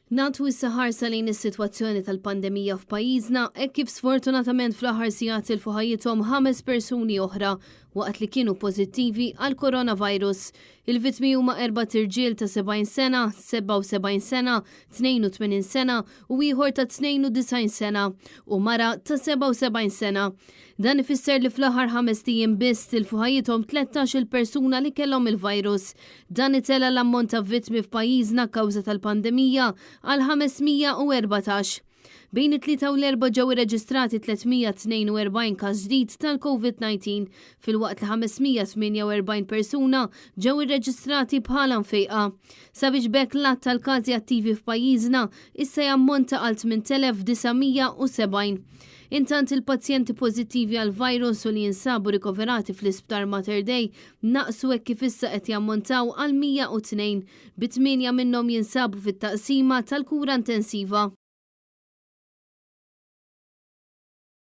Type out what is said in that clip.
Nagħtu issa ħarsa lejn is-sitwazzjoni tal-pandemija f'pajjiżna hekk kif sfortunatament fl-aħħar sigħat tilfu ħajjithom ħames persuni oħra waqt li kienu pożittivi għall-coronavirus. Il-vittmi huma erbat irġiel ta' 70 sena, 77 sena, 82 sena u ieħor ta' 92 sena u mara ta' 77 sena. Dan ifisser li fl-aħħar ħamest ijiem biss tilfu ħajjithom 13-il persuna li kellhom il-virus. Dan itella' l-ammont ta' vittmi f'pajjiżna kawża tal-pandemija għal 514. Bejn it-Tlieta u l-Erbgħa ġew irreġistrati 342 każ ġdid tal-Covid-19 filwaqt li 548 persuna ġew irreġistrati bħala mfejqa. Sabiex b'hekk l-għadd tal-każi attivi f'pajjiżna issa jammonta għal 8,970. Intant il-pazjenti pożittivi għall-virus u li jinsabu rikoverati fl-Isptar Mater Dei naqsu hekk kif issa qed jammontaw għal 102, bi tmienja minnhom jinsabu fit-taqsima tal-kura intensiva.